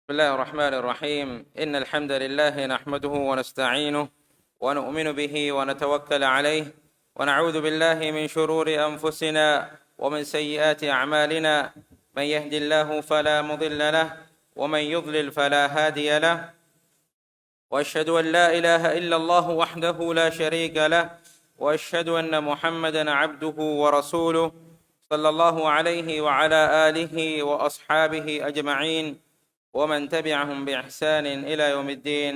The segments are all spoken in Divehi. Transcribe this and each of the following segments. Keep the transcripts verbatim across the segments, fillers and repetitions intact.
بسم الله الرحمن الرحيم. إن الحمد لله نحمده ونستعينه ونؤمن به ونتوكل عليه، ونعوذ بالله من شرور أنفسنا ومن سيئات أعمالنا. من يهد الله فلا مضل له، ومن يضلل فلا هادي له. وأشهد أن لا إله إلا الله وحده لا شريك له، وأشهد أن محمدا عبده ورسوله، صلى الله عليه وعلى آله وأصحابه أجمعين، ومن تبعهم بإحسان إلى يوم الدين.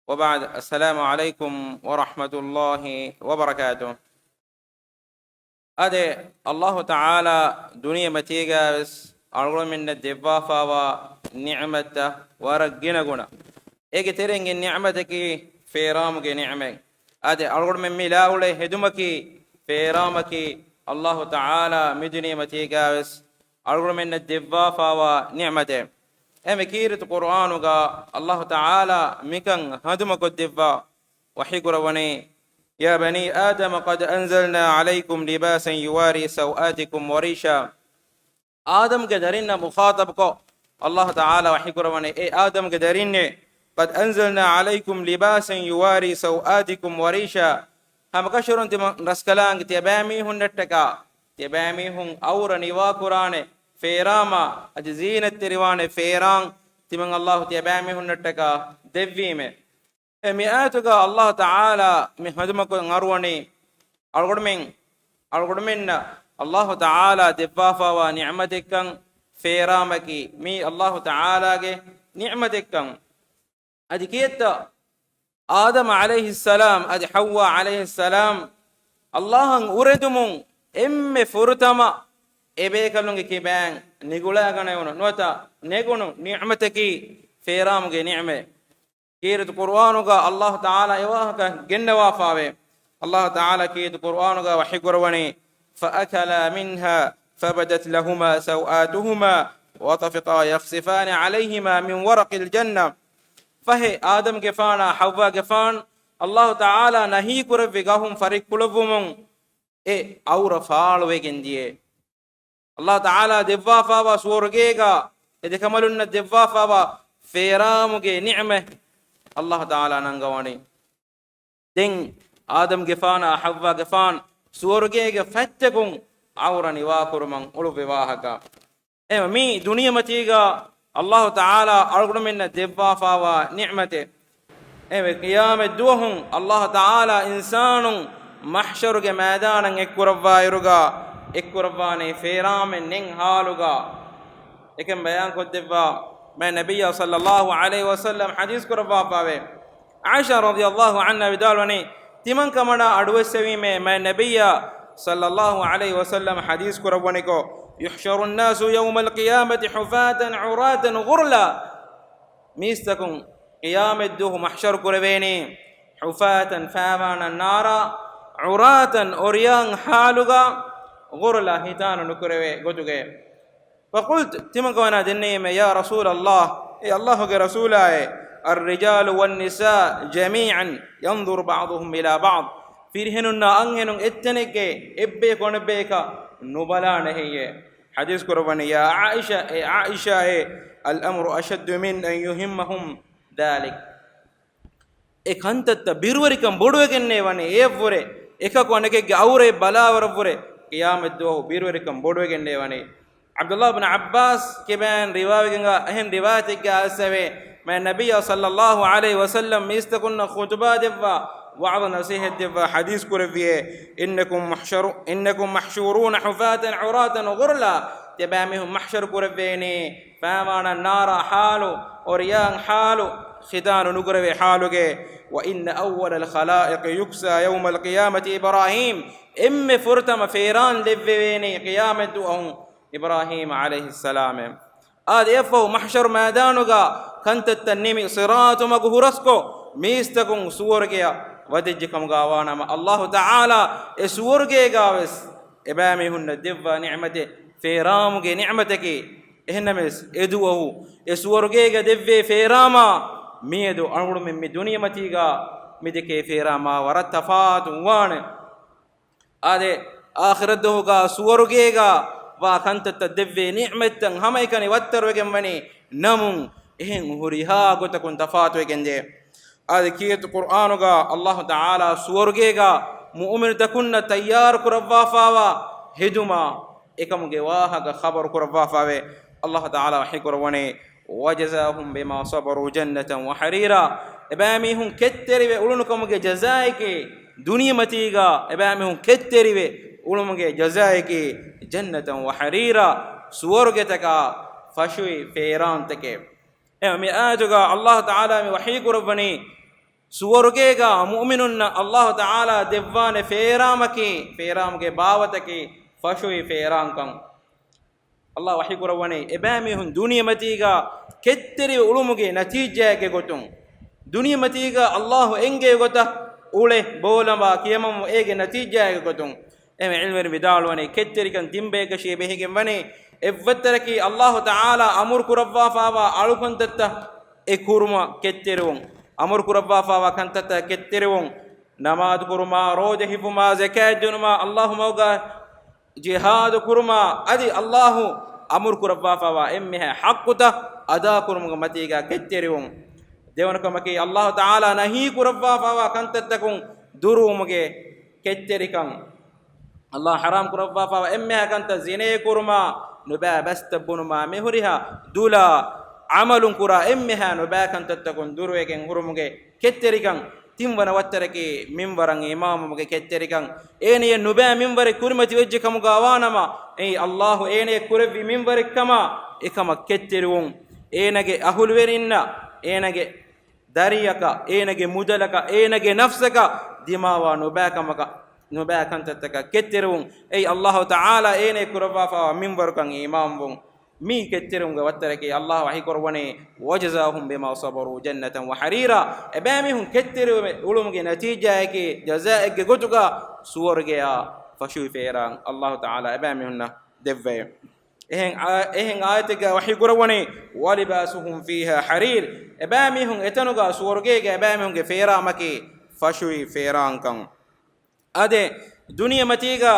وبعد، السلام عليكم ورحمة الله وبركاته. އާދެ، އައްލާހު ތަޢާލާ ދުނިޔެމަތީގައިވެސް އަޅުގަނޑުމެންނަށް ދެއްވާފާވާ ނިޢުމަތްތައް ވަރަށް ގިނަގުނަ. އޭގެ ތެރެއިން އެއް ނިޢުމަތަކީ ފޭރާމުގެ ނިޢުމަތް. އާދެ، އަޅުގަނޑުމެން މި ލާއުޅޭ ހެދުމަކީ، ފޭރާމަކީ، އައްލާހު ތަޢާލާ މި ދުނިޔެމަތީގައިވެސް އަޅުގަނޑުމެންނަށް ދެއްވާފާވާ ނިޢުމަތެއް. އެހެންވެ، ކީރިތި ޤުރްއާނުގަ އައްލާހު ތަޢާލާ މިކަން ހަނދުމަކޮށްދެއްވާ ވަޙީކުރައްވަނީ، يا بني آدم قد أنزلنا عليكم لباسا يواري سوآتكم وريشا. އާދަމްގެ ދަރިންނަށް މުޚާޠަބުކޮށް، އައްލާހު ތަޢާލާ ވަޙީކުރައްވަނީ، އޭ އާދަމްގެ ދަރިންނޭ، قد أنزلنا عليكم لباسا يواري سوآتكم وريشا. ހަމަކަށަވަރުން ތިމަން ރަސްކަލާނގެ ތިޔަބައިމީހުންނަށްޓަކާ، ތިޔަބައިމީހުން އައުރަ ނިވާކުރާނެ ފޭރާމާ، އަދި ޒީނަތްތެރިވާނެ ފޭރާން ތިމަން އައްލާހު ތިޔަބައިމީހުންނަށްޓަކާ ދެއްވީމޭ. އެ މި އާޔަތުގަ އައްލާހު ތަޢާލާ މި ހަނދުމަކޮށް އަރުވަނީ، އަޅުގަނޑުމެން، އަޅުގަނޑުމެންނަށް އައްލާހު ތަޢާލާ ދެއްވާފާވާ ނިޢުމަތެއްކަން، ފޭރާމަކީ މީ އައްލާހު ތަޢާލާގެ ނިޢުމަތެއްކަން. އަދި ކިއެއްތަ؟ އާދަމް ޢަލައިހިއްސަލާމް އަދި ޙައްވާ ޢަލައިހިއްސަލާމް އައްލާހަށް އުރެދުމުން އެންމެ ފުރަތަމަ އެބޭކަލުންގެ ކިބައިން ނިގުޅާގަނެވުނު ނުވަތަ ނެގުނު ނިޢުމަތަކީ ފޭރާމުގެ ނިޢުމަތް. ކީރިތި ޤުރްއާނުގަ އައްލާހު ތަޢާލާ އެވާހަކަ ގެންނަވާފާވޭ. އައްލާހު ތަޢާލާ ކީރިތި ޤުރްއާނުގަ ވަޙީކުރައްވަނީ، فأكلا منها فبدت لهما سوآتهما وطفقا يخصفان عليهما من ورق الجنة. ފަހެ، އާދަމްގެފާނާ ޙައްވާގެފާން އައްލާހު ތަޢާލާ ނަހީކުރެއްވި ގަހުން ފަރިއްކުޅުއްވުމުން އެ އައުރަ ފާޅުވެގެން ދިޔައެވެ. އައްލާހު ތަޢާލާ ދެއްވާފާވާ ސުވަރުގޭގަ އެ ދެކަނބަލުންނަށް ދެއްވާފާވާ ފޭރާމުގެ ނިޢުމަތް އައްލާހު ތަޢާލާ ނަންގަވަނީ. ދެން އާދަމްގެފާނާ ޙައްވާގެފާން ސުވަރުގޭގެ ފަތްތަކުން އައުރަ ނިވާކުރުމަށް އުޅުއްވި ވާހަކަ. އެ މީ ދުނިޔެމަތީގަ އައްލާހު ތަޢާލާ އަޅުގަނޑުމެންނަށް ދެއްވާފާވާ ނިޢުމަތެއް. އެ ޤިޔާމަތް ދުވަހުން އައްލާހު ތަޢާލާ އިންސާނުން މަޙްޝަރުގެ މައިދާނަށް އެއްކުރައްވާއިރުގަ، އެއްކުރައްވާނީ ފޭރާމެއް ނެތް ޙާލުގަ. އެކަން ބަޔާންކޮށްދެއްވާ މާތް ނަބިއްޔާ ޞައްލައްލާހު ޢަލައިހި ވަސައްލަމް ޙަދީޘް ކުރައްވާފާވޭ. ޢާއިޝާ ރަޟިޔައްލާހު ޢަންހާ ވިދާޅުވަނީ، ތިމަން ކަމަނާ އަޑުއެއްސެވީމޭ، މާތް ނަބިއްޔާ ޞައްލައްލާހު ޢަލައިހި ވަސައްލަމް ޙަދީޘް ކުރައްވަނިކޮށް، يحشر الناس يوم القيامة حفاة عراة غرلا. މީސްތަކުން ޤިޔާމަތްދުވަހު މަޙްޝަރު ކުރެވޭނީ، حفاة ފާވާނަން ނާރާ، عراة އޮރިޔާން ޙާލުގަ، غرلا ހިތާނު ނުކުރެވޭ ގޮތުގައި. فقلت، ތިމަން ކަމަނާ ދެންނެވީމޭ، يا رسول الله، އޭ އައްލާހުގެ ރަސޫލާއޭ، الرجال والنساء جميعا ينظر بعضهم إلى بعض، ފިރިހެނުންނާ އަންހެނުން އެއްތަނެއްގައި އެއްބަޔަކު އަނެއްބަޔަކަށް ނުބަލާނެ ހެއްޔޭ؟ ޙަދީޘް ކުރައްވަނީ، يا عائشة، އޭ ޢާއިޝާއޭ، الأمر أشد من أن يهمهم ذلك. އެ ކަންތައްތައް ބިރުވެރިކަން ބޮޑުވެގެންނޭ ވަނީ. އެއަށްވުރެ އެކަކު އަނެކެއްގެ އައުރައެއް ބަލާވަރަށްވުރެ ޤިޔާމަތްދުވަހު ބިރުވެރިކަން ބޮޑުވެގެންނޭ ވަނީ. ޢަބްދުﷲ ބިން ޢައްބާސް ކިބައިން ރިވާވެގެންވާ އެހެން ރިވާޔަތެއްގައި އައިސްފަވޭ، މާތް ނަބިއްޔާ ޞައްލައްލާހު ޢަލައިހި ވަސައްލަމް މީސްތަކުންނަށް ޚުޠުބާ ދެއްވާ، ވަޢުޡު ނަޞޭޙަތް ދެއްވާ ޙަދީޘް ކުރެއްވިއޭ، إنكم محشر، إنكم محشورون حفاة عراة غرلا، ތިޔަބައިމީހުން މަޙްޝަރު ކުރެއްވޭނީ ފާވާނަން ނާރާ ޙާލު، އޮރިޔާން ޙާލު، ޚިތާނު ނުކުރެވޭ ޙާލުގައި. وإن أول الخلائق يكسى يوم القيامة إبراهيم، އެންމެ ފުރަތަމަ ފޭރާން ލެއްވެވޭނީ ޤިޔާމަތްދުވަހު އިބްރާހީމް ޢަލައިހިއްސަލާމެވެ. އާދެ، އެއަށްފަހު މަޙްޝަރު މައިދާނުގަ ކަންތައްތައް ނިމި، ޞިރާޠު މަގު ހުރަސްކޮށް، މީސްތަކުން ސުވަރުގެއަށް ވަދެއްޖެ ކަމުގައިވާނަމަ، ﷲ ތަޢާލާ އެ ސުވަރުގޭގަވެސް އެބައިމީހުންނަށް ދެއްވާ ނިޢުމަތެއް ފޭރާމުގެ ނިޢުމަތަކީ. އެހެންނަމަވެސް، އެދުވަހު އެ ސުވަރުގޭގަ ދެއްވޭ ފޭރާމާ މިއަދު އަޅުގަނޑުމެން މި ދުނިޔެމަތީގަ މިދެކޭ ފޭރާމާ ވަރަށް ތަފާތު ވާނެ. އާދެ، އާޚިރަތްދުވަހުގަ ސުވަރުގޭގަ ވާ ކަންތައްތައް ދެއްވޭ ނިޢުމަތްތައް ހަމައެކަނި ވައްތަރުވެގެން ވަނީ. ނަމުން، އެހެން ހުރިހާ ގޮތަކުން ތަފާތުވެގެންދޭ. އަދި ކީރިތި ޤުރްއާނުގަ އައްލާހު ތަޢާލާ ސުވަރުގޭގަ މުއުމިނުތަކުންނަށް ތައްޔާރު ކުރައްވާފާވާ ހެދުމާ އެކަމުގެ ވާހަކަ ޚަބަރު ކުރައްވާފާވޭ. އައްލާހު ތަޢާލާ ވަޙީ ކުރައްވަނީ، "وجزاهم بما صبروا جنة وحريرا." އެބައިމީހުން ކެތްތެރިވެ އުޅުނު ކަމުގެ ޖަޒާއަކީ، ދުނިޔެމަތީގަ އެބައިމީހުން ކެތްތެރިވެ އުޅުމުގެ ޖަޒާއަކީ، "جنة وحريرا." ސުވަރުގެތަކާ ފަށުވި ފޭރާންތަކެއް. އެ މި އާޔަތުގަ އައްލާހު ތަޢާލާ މި ވަޙީ ކުރައްވަނީ، ސުވަރުގޭގަ މުއުމިނުންނަށް އައްލާހު ތަޢާލާ ދެއްވާނެ ފޭރާމަކީ، ފޭރާމުގެ ބާވަތަކީ ފަށުވި ފޭރާންކަން. އައްލާހު ވަޙީ ކުރައްވަނީ، އެބައިމީހުން ދުނިޔެމަތީގަ ކެތްތެރިވެ އުޅުމުގެ ނަތީޖާއެއްގެ ގޮތުން، ދުނިޔެމަތީގަ އައްލާހު އެންގެވި ގޮތަށް އުޅެ ބޯލަނބާ ކިޔަމަން އޭގެ ނަތީޖާއެއްގެ ގޮތުން. އެހެން އިލްމުވެރިން ވިދާޅުވަނީ، ކެތްތެރިކަން ތިން ބަޔަކަށީ ބެހިގެން ވަނީ. އެއްވައްތަރަކީ އައްލާހު ތަޢާލާ އަމުރު ކުރައްވާފާވާ އަޅުކަންތައްތައް އެ ކުރުމަށް ކެތްތެރިވުން، އަމުރު ކުރައްވާފާވާ ކަންތައްތައް ކެތްތެރިވުން، ނަމާދު ކުރުމާ، ރޯދަ ހިފުމާ، ޒަކާތް ދިނުމާ، އައްލާހު މަގުގަ ޖިހާދު ކުރުމާ، އަދި އައްލާހު އަމުރު ކުރައްވާފާވާ އެންމެހާ ޙައްޤުތައް އަދާ ކުރުމުގެ މަތީގަ ކެތްތެރިވުން. ދެވަނަ ކަމަކީ، އައްލާހު ތަޢާލާ ނަހީ ކުރައްވާފާވާ ކަންތައްތަކުން ދުރުވުމުގެ ކެތްތެރިކަން. އައްލާހު ޙަރާމް ކުރައްވާފާވާ އެންމެހާ ކަންތައް ޒިނޭ ކުރުމާ، ނުބައި ބަސްތައް ބުނުމާ، މިހުރިހާ ދުލާ ޢަމަލުން ކުރާ އެންމެހާ ނުބައި ކަންތައްތަކުން ދުރުވެގެން ހުރުމުގެ ކެތްތެރިކަން. ތިންވަނަ ވައްތަރަކީ މިންވަރަށް އިމާމުވުމުގެ ކެތްތެރިކަން. އޭނަޔަށް ނުބައި މިންވަރެއް ކުރިމަތިވެއްޖެ ކަމުގަ ވާނަމަ، އެއީ އައްލާހު އޭނަޔަށް ކުރެއްވި މިންވަރެއްކަމަށް އެކަމަށް ކެތްތެރިވުން. އޭނަގެ އަހުލުވެރިންނަށް، އޭނަގެ ދަރިއަކަށް، އޭނަގެ މުދަލަކަށް، އޭނަގެ ނަފްސަކަށް ދިމާވާ ނުބައި ކަމަކަށް، ނުބައި ކަންތައްތަކަށް ކެތްތެރިވުން. އެއީ އައްލާހު ތަޢާލާ އޭނަޔަށް ކުރައްވާފާވާ މިންވަރުކަން އިމާމުވުން. މި ކެތްތެރިވުމުގެ ވައްތަރަކީ އައްލާހު ވަޙީ ކުރައްވަނީ، "وجزاهم بما صبروا جنة وحريرا." އެބައިމީހުން ކެތްތެރިވެ އުޅުމުގެ ނަތީޖާއަކީ، ޖަޒާއެއްގެ ގޮތުގަ ސުވަރުގެއާ ފަށުވި ފޭރާން. އައްލާހު ތަޢާލާ އެބައިމީހުންނަށް ދެއްވައޭ. އެހެން އާ-، އެހެން އާޔަތެއްގަ ވަޙީ ކުރައްވަނީ، "ولباسهم فيها حرير." އެބައިމީހުން އެތަނުގަ ސުވަރުގޭގެ އެބައިމީހުންގެ ފޭރާމަކީ ފަށުވި ފޭރާންކަން. އާދެ، ދުނިޔެމަތީގަ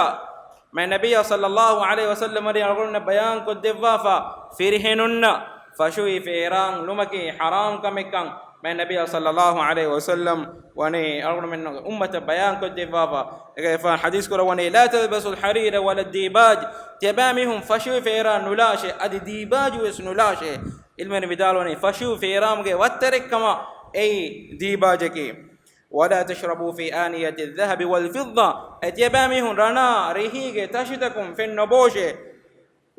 މާތް ނަބިއްޔާ ޞައްލައްލާހު ޢަލައިހި ވަސައްލަމަ ވަރި އަޅުގަނޑުމެންނަށް ބަޔާންކޮށްދެއްވާފަ، ފިރިހެނުންނަށް ފަށުވި ފޭރާން ލުމަކީ ޙަރާމް ކަމެއްކަން މާތް ނަބިއްޔާ ޞައްލައްލާހު ޢަލައިހި ވަސައްލަމަ ވަނީ އަޅުގަނޑުމެން އުއްމަތަށް ބަޔާންކޮށްދެއްވާފަ. އެގައިފާން ޙަދީޘް ކުރައްވަނީ، "لا تلبسوا الحرير ولا الديباج." ތިޔަބައިމީހުން ފަށުވި ފޭރާން ނުލާށޭ، އަދި ދީބާޖު ވެސް ނުލާށޭ. އިލްމުވެރިން ވިދާޅުވަނީ، ފަށުވި ފޭރާމުގެ ވައްތަރެއްކަމަށް އެއީ ދީބާޖަކީ. "ولا تشربوا في آنية الذهب والفضة." އެ ތިޔަބައިމީހުން ރަނާ ރިހީގެ ތަށިތަކުން ފެން ނޮބޯށޭ.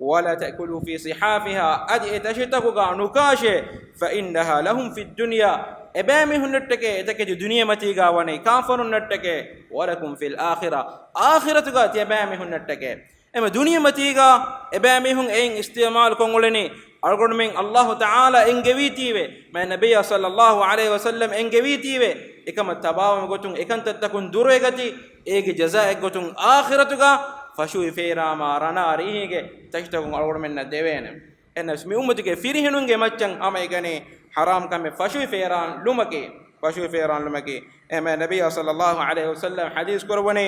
"ولا تأكلوا في صحافها." އަދި އެ ތަށިތަކުގަ ނުކާށޭ. "فإنها لهم في الدنيا." އެބައިމީހުންނަށްޓަކޭ އެތަކެތި ދުނިޔެމަތީގަ ވަނީ، ކާފަރުންނަށްޓަކޭ. "ولكم في الآخرة." އާޚިރަތުގަ ތިޔަބައިމީހުންނަށްޓަކޭ. އެމަ ދުނިޔެމަތީގަ އެބައިމީހުން އެއިން އިސްތިޢުމާލު ކޮށް އުޅެނީ، އަޅުގަނޑުމެން އައްލާހު ތަޢާލާ އެންގެވީތީވެ، މާތް ނަބިއްޔާ ޞައްލައްލާހު ޢަލައިހި ވަސައްލަމަ އެންގެވީތީވެ، އެކަމަށް ތަބާވަމުގެ ގޮތުން އެކަންތައްތަކުން ދުރުވެގަތީ، އޭގެ ޖަޒާއެއްގޮތުން އާޚިރަތުގަ ފަށުވި ފޭރާމާ ރަނާ ރިހީގެ ތަށިތަކުން އަޅުގަނޑުމެންނަށް ދެވޭނެ. އެހެނަސް މި އުއްމަތުގެ ފިރިހެނުންގެ މައްޗަށް ހަމައެގަނީ ޙަރާމް ކަމެއް ފަށުވި ފޭރާން ލުމަކީ، ފަށުވި ފޭރާން ލުމަކީ. އެހެންމެ ނަބިއްޔާ ޞައްލައްލާހު ޢަލައިހި ވަސައްލަމަ ޙަދީޘް ކުރައްވަނީ،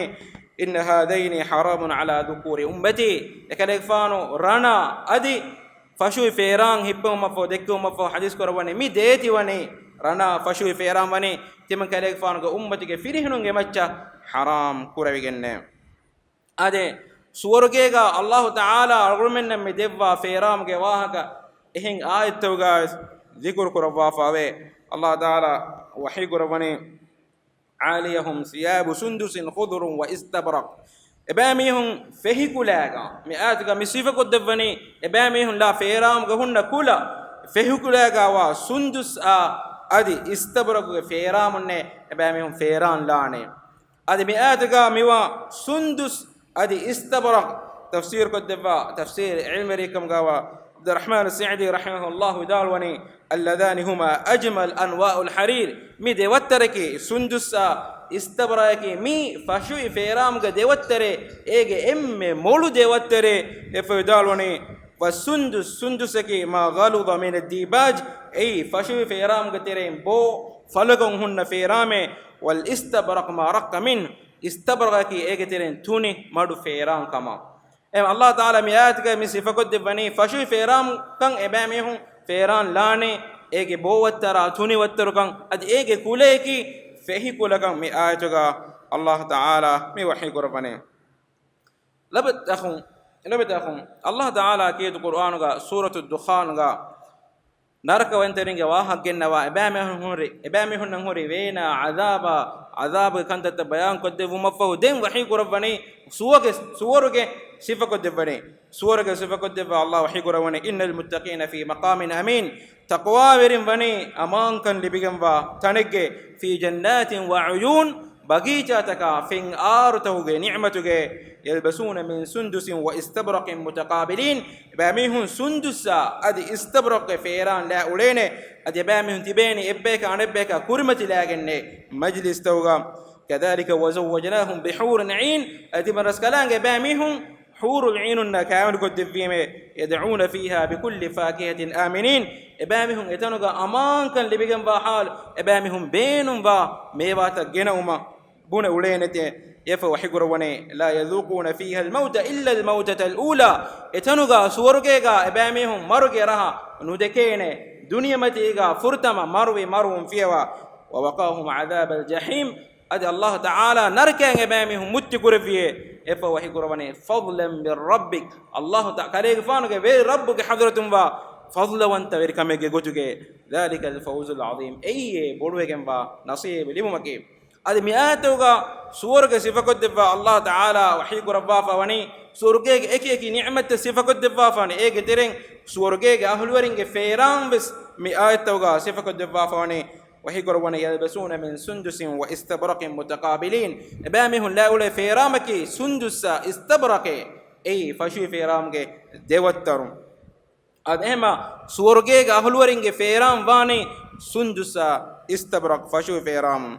"إن هذين حرام على ذكور أمتي." އެކަލޭގެފާނު ރަނާ އަދި ފަށުވި ފޭރާން ހިއްޕެވުމަށްފަހު، ދެއްކެވުމަށްފަހު ޙަދީޘް ކުރައްވަނީ، މި ދޭތި ވަނީ ރަނާ ފަށުވި ފޭރާން ވަނީ ތިމަން ކަލޭގެފާނުގެ އުއްމަތުގެ ފިރިހެނުންގެ މައްޗަށް ޙަރާމް ކުރެވިގެންނޭ. އާދެ، ސުވަރުގޭގަ އައްލާހު ތަޢާލާ އަޅުގަނޑުމެންނަށް މި ދެއްވާ ފޭރާމުގެ ވާހަކަ އެހެން އާޔަތްތަކުގަވެސް ޛިކުރު ކުރައްވާފައެވެ. އައްލާހު ތަޢާލާ ވަޙީ ކުރައްވަނީ، "عاليهم ثياب سندس خضر واستبرق." އެބައިމީހުން ފެހިކުލައިގަ، މި އާޔަތުގަ މި ސިފަކޮށްދެއްވަނީ، އެބައިމީހުން ލާ ފޭރާމުގަ ހުންނަ ކުލަ، ފެހިކުލައިގަވާ ސުންދުސްއާ އަދި އިސްތަބްރަޤުގެ ފޭރާމުންނޭ އެބައިމީހުން ފޭރާން ލާނެ. އަދި މި އާޔަތުގަ މިވާ ސުންދުސް އަދި އިސްތަބްރަޤް ތަފްސީރު ކޮށްދެއްވާ ތަފްސީރު ޢިލްމުވެރިއެއްކަމުގަވާ ޢަބްދުއްރަޙްމާނު ސަޢްދީ ރަޙިމަހުﷲ ވިދާޅުވަނީ، "اللذان هما أجمل أنواع الحرير." މި ދެވައްތަރަކީ، ސުންދުސްއާ އިސްތަބްރަޤަކީ މީ ފަށުވި ފޭރާމުގެ ދެވައްތަރޭ، އޭގެ އެންމެ މޮޅު ދެވައްތަރޭ. އެފަ ވިދާޅުވަނީ، "والسندس، ސުންދުސަކީ، ما غلظ من الديباج." އެއީ ފަށުވި ފޭރާމުގެ ތެރެއިން ބޯ ފަލަކޮށް ހުންނަ ފޭރާމެއް. "والاستبرق ما رق منه." އިސްތަބްރަޤަކީ އޭގެ ތެރެއިން ތުނި މަޑު ފޭރާން ކަމަށް. އެ އައްލާހު ތަޢާލާ މި އާޔަތުގައި މި ސިފަކޮށްދެއްވަނީ، ފަށުވި ފޭރާމްކަން އެބައިމީހުން ފޭރާން ލާނީ، އޭގެ ބޯވައްތަރާ ތުނިވައްތަރުކަން، އަދި އޭގެ ކުލަޔަކީ ފެހި ކުލަކަން މި އާޔަތުގަ އައްލާހު ތަޢާލާ މި ވަޙީ ކުރައްވަނީ. ލަބަތަކުން، ލަބަތަކުން، އައްލާހު ތަޢާލާ ކީރިތި ޤުރްއާނުގަ ސޫރަތު ދުޚާނުގަ ނަރަކަވަންތެރިންގެ ވާހަކަ ގެންނަވާ، އެބައިމީހުން ހުރި، އެބައިމީހުންނަށް ހުރި ވޭނާ ޢަޛާބާ، ޢަޛާބުގެ ކަންތައްތައް ބަޔާން ކޮށްދެއްވުމަށްފަހު، ދެން ވަޙީ ކުރައްވަނީ ސުވަގެ، ސުވަރުގެ ސިފަކޮށްދެއްވަނީ. ސުވަރުގެ ސިފަކޮށްދެއްވާ އައްލާހު ވަޙީ ކުރައްވަނީ، إن المتقين في مقام أمين، ތަޤްވާވެރިން ވަނީ އަމާންކަން ލިބިގެންވާ ތަނެއްގެ، في جنات وعيون، ބަގީޗާތަކާ ފެން އާރުތަކުގެ ނިޢުމަތުގެ، يلبسون من سندس واستبرق متقابلين، އެބައިމީހުން ސުންދުސްއާ އަދި އިސްތަބްރަޤްގެ ފޭރާން ލާ އުޅޭނެ، އަދި އެބައިމީހުން ތިބޭނީ އެއްބަޔަކާ އަނެއްބަޔަކާ ކުރިމަތިލާގެންނޭ މަޖިލިސްތަކުގަ. كذلك وزوجناهم بحور عين، އަދި މަ ރަސްކަލާނގެ އެބައިމީހުން ޙޫރުލް ޢީނުންނާ ކާވެނިކޮށްދެއްވީމޭ. يدعون فيها بكل فاكهة آمنين، އެބައިމީހުން އެތަނުގަ އަމާންކަން ލިބިގެންވާ ޙާލު، އެބައިމީހުން ބޭނުންވާ މޭވާތައް ގެނައުމަށް ބުނެ އުޅޭނެތޭ. އެފަ ވަޙީ ކުރައްވަނީ، لا يذوقون فيها الموت إلا الموتة الأولى، އެތަނުގަ ސުވަރުގޭގަ އެބައިމީހުން މަރުގެ ރަހަ ނުދެކޭނެ، ދުނިޔެމަތީގަ ފުރަތަމަ މަރުވި މަރުވުން ފިޔަވާ. ووقاهم عذاب الجحيم، އަދި އައްލާހު ތަޢާލާ ނަރަކައިން އެބައިމީހުން މުއްތި ކުރެއްވިޔޭ. އެފަ ވަޙީ ކުރައްވަނީ، فضلا من ربك، އައްލާހު ތަ، ކަލޭގެފާނުގެ ވެރި ރައްބުގެ ޙަޟްރަތުންވާ ފަޟްލަވަންތަވެރިކަމެއްގެ ގޮތުގައި. ذلك الفوز العظيم، އެއީ އެ ބޮޑުވެގެންވާ ނަޞީބު ލިބުމަކީ. އަދި މި އާޔަތުގަ ސުވަރުގެ ސިފަކޮށްދެއްވާ އައްލާހު ތަޢާލާ ވަޙީ ކުރައްވާފަ ވަނީ، ސުވަރުގޭގެ އެކި އެކި ނިޢުމަތްތައް ސިފަކޮށްދެއްވާފަ ވަނީ، އޭގެ ތެރެއިން ސުވަރުގޭގެ އަހުލުވެރިންގެ ފޭރާން ވެސް މި އާޔަތުގަ ސިފަކޮށްދެއްވާފަ ވަނީ، ވަޙީ ކުރައްވަނީ، يلبسون من سندس واستبرق متقابلين، އެބައިމީހުން ލާ އުޅޭ ފޭރާމަކީ ސުންދުސްއާ އިސްތަބްރަޤޭ، އެއީ ފަށުވި ފޭރާމުގެ ދެވައްތަރު. އަދި އެހެމަ ސުވަރުގޭގެ އަހުލުވެރިންގެ ފޭރާން ވާނީ ސުންދުސްއާ އިސްތަބްރަޤް ފަށުވި ފޭރާމު.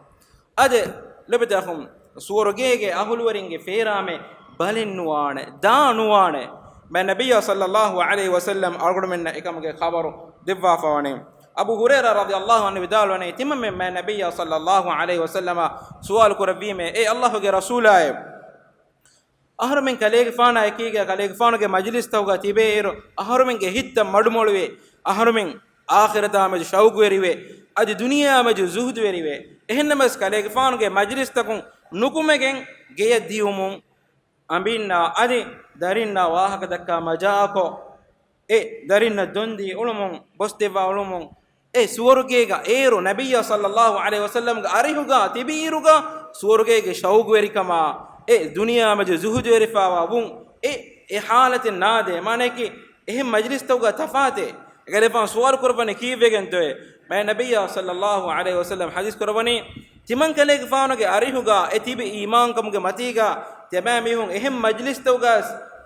އަދި ލޮބުވެތި އަޚުން، ސުވަރުގޭގެ އަހުލުވެރިންގެ ފޭރާމެއް ބަލެއް ނުވާނެ، ދާ ނުވާނެ. މާތް ނަބިއްޔާ ޞައްލައްލާހު ޢަލައިހި ވަސައްލަމް އަޅުގަނޑުމެންނަށް އެކަމުގެ ޚަބަރު ދެއްވާފަ ވަނީ. އަބޫ ހުރައިރާ ރަޟިޔައްލާހު ޢަންހު ވިދާޅުވަނީ، ތިމަންމެން މާތް ނަބިއްޔާ ޞައްލައްލާހު ޢަލައިހި ވަސައްލަމަށް ސުވާލު ކުރެއްވީމޭ، އޭ އައްލާހުގެ ރަސޫލާއޭ! އަހަރުމެން ކަލޭގެފާނާ އެކީގަ ކަލޭގެފާނުގެ މަޖިލިސްތަކުގަ ތިބޭއިރު، އަހަރުމެންގެ ހިތްތައް މަޑުމޮޅުވި، އަހަރުމެން އާޚިރަތާމެދު ޝައުގުވެރިވެ، އަދި ދުނިޔެއާމެދު ޒުހުދުވެރިވެ. އެހެންނަމަވެސް ކަލޭގެފާނުގެ މަޖިލިސްތަކުން ނުކުމެގެން ގެޔަށް ދިޔުމުން، އަނބިންނާ އަދި ދަރިންނާ ވާހަކަ ދައްކާ މަޖާކޮށް، އެ ދަރިންނަށް ދޮންދީ އުޅުމުން، ބޮސްދެއްވާ އުޅުމުން، އެ ސުވަރުގޭގަ އޭރު ނަބިއްޔާ ޞައްލައްލާހު ޢަލައިހި ވަސައްލަމްގެ އަރިހުގަ ތިބިއިރުގަ ސުވަރުގޭގެ ޝައުގުވެރިކަމާ، އެ ދުނިޔެއާމެދު ޒުހުދުވެރިފައިވާ ވުން، އެ، އެ ޙާލަތެއް ނާދޭ. މާނަޔަކީ އެހެން މަޖިލިސްތަކުގަ ތަފާތޭ. އެކަލޭގެފާނު ސުވާލު ކުރައްވަނީ ކީއްވެގެންތޯއޭ؟ މާތް ނަބިއްޔާ ޞައްލައްލާހު ޢަލައިހި ވަސައްލަމް ޙަދީޘް ކުރައްވަނީ، ތިމަން ކަލޭގެފާނުގެ އަރިހުގަ އެ ތިބި އީމާންކަމުގެ މަތީގަ ތިޔަބައިމީހުން އެހެން މަޖިލިސްތަކުގަ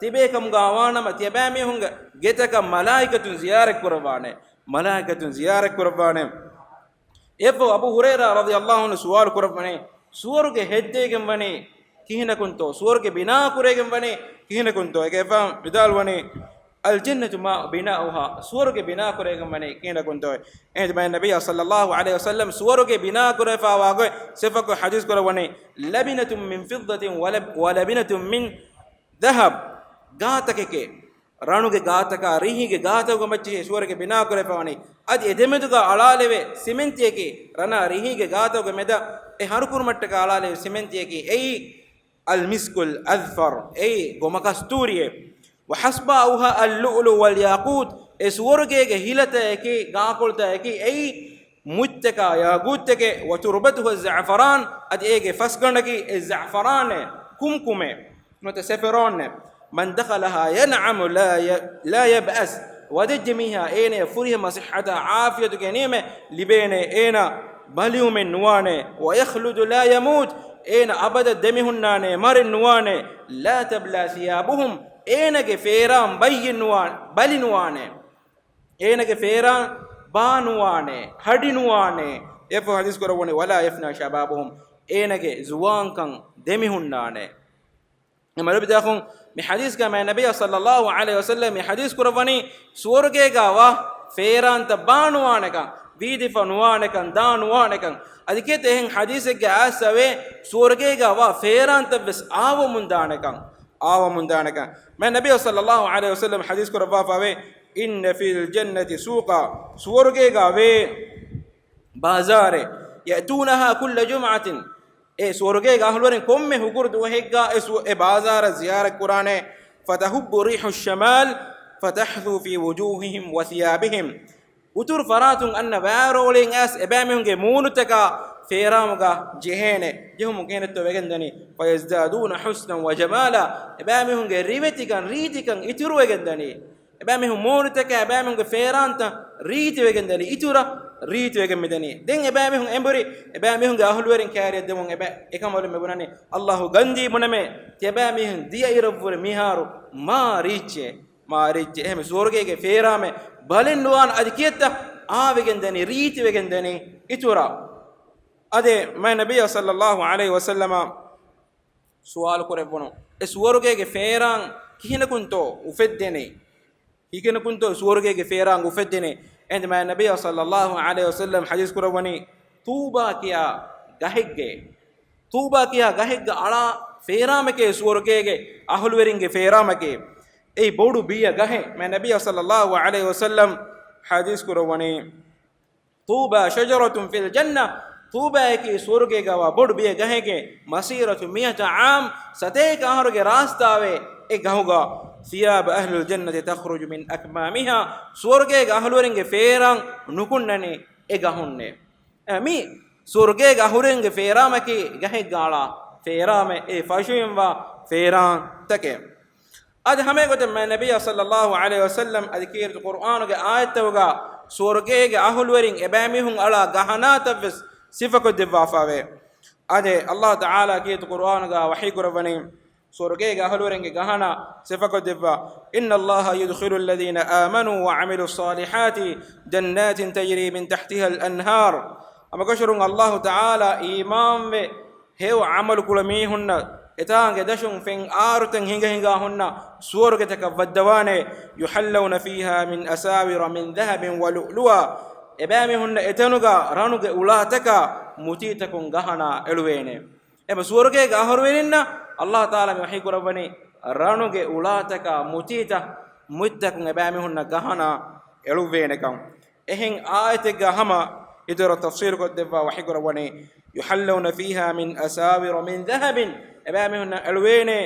ތިބޭ ކަމުގަ ވާނަމަ، ތިޔަބައިމީހުންގެ ގެތަކަށް މަލާއިކަތުން ޒިޔާރަތް ކުރައްވާނެ. މަލާއިކަތުން ޒިޔާރަތް ކުރައްވާނެ. އެއަށްފަހު އަބޫ ހުރައިރާ ރަޟިޔައްލާހު ޢަންހު ސުވާލު ކުރައްވަނީ، ސުވަރުގެ ހެއްދޭގެން ވަނީ ކިހިނަކުންތޯ؟ ސުވަރުގެ ބިނާ ކުރޭގެން ވަނީ ކިހިނަކުންތޯ؟ އޭގެފާނު ވިދާޅުވަނީ، الجنة ما بناؤها، ސުވަރުގެ ބިނާ ކުރޭގެން ވަނީ ކިހިނަކުންތޯ؟ އެހެން މާތް ނަބިއްޔާ ޞައްލައްލާހު ޢަލައިހި ވަސައްލަމް ސުވަރުގެ ބިނާ ކުރެފައިވާ ގޮތް ސިފަކޮށް ޙަދީޘް ކުރައްވަނީ، لبنة من فضة ولب-، ولبنة من ذهب، ގާތަކެކޭ، ރަނުގެ ގާތަކާ ރިހީގެ ގާތަކުގެ މައްޗަށް ސުވަރުގެ ބިނާ ކުރެފަވަނީ. އަދި އެ ދެމެދުގަ އަޅާލެވޭ ސިމެންތިއެކޭ، ރަނާ ރިހީގެ ގާތަކުގެ މެދަށް އެ ހަރުކުރުމަށްޓަކާ އަޅާލެވޭ ސިމެންތިއެކޭ. އެއީ المسك الأذفر، އެއީ ގޮމަ ކަސްތޫރިއެއް. وحصباؤها اللؤلؤ والياقوت، އެ ސުވަރުގޭގެ ހިލަތައް އެކީ، ގާކޮޅުތައް އެކީ، އެއީ މުއްޗަކާ ޔާގޫތެކޭ. وتربتها الزعفران، އަދި އޭގެ ފަސްގަނޑަކީ އެ ޒަޢުފަރާނޭ، ކުމްކުމޭ، ނުވަތަ ސެފެރޯންއޭ. من دخلها ينعم لا ي-، لا يبأس، ވަދެއްޖެ މީހާ އޭނަޔަށް ފުރިހަމަ ޞިއްޙަތާ ޢާފިޔަތުގެ ނިޢުމަތް ލިބޭނެ، އޭނަ ބަލިވުމެއް ނުވާނެ. ويخلد لا يموت، އޭނަ އަބަދަށް ދެމިހުންނާނެ، މަރެއް ނުވާނެ. لا تبلى ثيابهم، އޭނަގެ ފޭރާން ބައްޔެއް ނުވާ-، ބަލި ނުވާނެ. އޭނަގެ ފޭރާން ބާ ނުވާނެ، ހަޑި ނުވާނެ. އެއަށްފަހު ޙަދީޘް ކުރައްވަނީ، ولا يفنى شبابهم، އޭނަގެ ޒުވާންކަން ދެމިހުންނާނެ. އެމަ ލޮބުވެތި އަޚުން، މި ޙަދީޘްގަ މާތް ނަބިއްޔާ ޞައްލައްލާހު ޢަލައިހި ވަސައްލަމް މި ޙަދީޘް ކުރައްވަނީ، ސުވަރުގޭގަ ވާ ފޭރާންތައް ބާ ނުވާނެކަން، ވީދިފަ ނުވާނެކަން، ދާ ނުވާނެކަން. އަދި ކޭތަ އެހެން ޙަދީޘެއްގަ އައިސްފަވޭ، ސުވަރުގޭގަ ވާ ފޭރާންތައް ވެސް އާވަމުން ދާނެކަން، އާވަމުން ދާނެކަން. މާތް ނަބިއްޔާ ޞައްލައްލާހު ޢަލައިހި ވަސައްލަމް ޙަދީޘް ކުރައްވާފަވޭ، إن في الجنة سوقا، ސުވަރުގޭގަ ވޭ ބާޒާރެއް، يأتونها كل جمعة، އެ ސުވަރުގޭގެ އަހުލުވެރިން ކޮންމެ ހުކުރު ދުވަހެއްގަ އެ ސު-، އެ ބާޒާރަށް ޒިޔާރަތް ކުރާނެ. فتهب ريح الشمال فتحثو في وجوههم وثيابهم. އުތުރު ފަރާތުން އަންނަ ވާރޯޅިން އައިސް އެބައިމީހުންގެ މޫނުތަކާ ފޭރާމުގަ ޖެހޭނެ. ޖެހުމުން ކިހިނެއްތޯ ވެގެންދަނީ؟ فيزدادون حسنا وجمالا. އެބައިމީހުންގެ ރިވެތިކަން ރީތިކަން އިތުރުވެގެންދަނީ. އެބައިމީހުން މޫނުތަކާ އެބައިމީހުންގެ ފޭރާންތައް ރީތިވެގެންދަނީ، އިތުރަށް ރީތިވެގެން މިދަނީ. ދެން އެބައިމީހުން އެނބުރި، އެބައިމީހުންގެ އަހުލުވެރިން ކައިރިއަށް ދެމުން އެބަ-، އެކަނބަލުން މިބުނަނީ، އައްލާހު ގަންދީ ބުނަމޭ، ތިޔަބައިމީހުން ދިޔައިރަށްވުރެ މިހާރު މާ ރީއްޗޭ، މާ ރީއްޗޭ. އެހެން ސުވަރުގޭގެ ފޭރާމެއް ބަލެއް ނުވާން އަދި ކިއެއްތަ އާވެގެންދަނީ، ރީތިވެގެންދަނީ އިތުރަށް. އަދި މާތް ނަބިއްޔާ ޞައްލައްލާހު ޢަލައިހި ވަސައްލަމަ ސުވާލު ކުރެއްވުނު، އެ ސުވަރުގޭގެ ފޭރާން ކިހިނަކުންތޯ އުފެއްދެނީ؟ ކިހިނަކުންތޯ ސުވަރުގޭގެ ފޭރާން އުފެއްދެނީ؟ އެހެން މާތް ނަބިއްޔާ ޞައްލައްލާހު ޢަލައިހި ވަސައްލަމަ ޙަދީޘް ކުރައްވަނީ، ޠޫބާ ކިޔާ ގަހެއްގެ، ޠޫބާ ކިޔާ ގަހެއްގަ އަޅާ ފޭރާމެކޭ ސުވަރުގޭގެ އަހުލުވެރިންގެ ފޭރާމަކޭ. އެއީ ބޮޑު ބިޔަ ގަހެއް. މާތް ނަބިއްޔާ ޞައްލައްލާހު ޢަލައިހި ވަސައްލަމަ ޙަދީޘް ކުރައްވަނީ، طوبى شجرة في الجنة، ޠޫބާއަކީ ސުވަރުގޭގަވާ ބޮޑު ބިޔަ ގަހެއްގެ، مسيرة مائة عام، ސަތޭކަ އަހަރުގެ ރާސްތާވޭ އެ ގަހުގަ، ثياب أهل الجنة تخرج من أكمامها، ސުވަރުގޭގެ އަހުލުވެރިންގެ ފޭރާން ނުކުންނަނީ އެ ގަހުންނޭ. އެ، މި ސުވަރުގޭގެ އަހުރެންގެ ފޭރާމަކީ ގަހެއްގަ އަޅާ ފޭރާމެއް، އެ ފަށުއިންވާ ފޭރާންތަކެއް. އަދި ހަމައެގޮތަށް މާތް ނަބިއްޔާ ޞައްލައްލާހު ޢަލައިހި ވަސައްލަމަ އަދި ކީރިތި ޤުރްއާނުގެ އާޔަތްތަކުގަ ސުވަރުގޭގެ އަހުލުވެރިން އެބައިމީހުން އަޅާ ގަހަނާތައްވެސް ސިފަކޮށްދެއްވާފައެވެ. އަދި އައްލާހު ތަޢާލާ ކީރިތި ޤުރްއާނުގަ ވަޙީ ކުރައްވަނީ، ސުވަރުގޭގެ އަހުލުވެރިންގެ ގަހަނާ ސިފަކޮށްދެއްވާ، إن الله يدخل الذين آمنوا وعملوا الصالحات جنات تجري من تحتها الأنهار. ހަމަކަށަވަރުން އައްލާހު ތަޢާލާ އީމާންވެ ހެޔޮ ޢަމަލު ކުޅަ މީހުންނަށް އެތާނގެ ދަށުން ފެން އާރުތައް ހިނގަ ހިނގާ ހުންނަ ސުވަރުގެތަކަށް ވައްދަވާނެ. يحلون فيها من أساور من ذهب ولؤلؤا. އެބައިމީހުންނަށް އެތަނުގަ ރަނުގެ އުޅާތަކާ މުތީތަކުން ގަހަނާ އެޅުވޭނެ. އެބަ ސުވަރުގޭގެ އަހުރުވެރިންނަށް އައްލާހު ތަޢާލާ މި ވަޙީ ކުރައްވަނީ ރަނުގެ އުޅާތަކާ މުތީތައް، މުތްތަކުން އެބައިމީހުންނަށް ގަހަނާ އެޅުއްވޭނެކަން. އެހެން އާޔަތެއްގަ ހަމަ އިތުރަށް ތަފްސީރު ކޮށްދެއްވާ ވަޙީ ކުރައްވަނީ، يحلون فيها من أساور من ذهب، އެބައިމީހުންނަށް އެޅުވޭނެ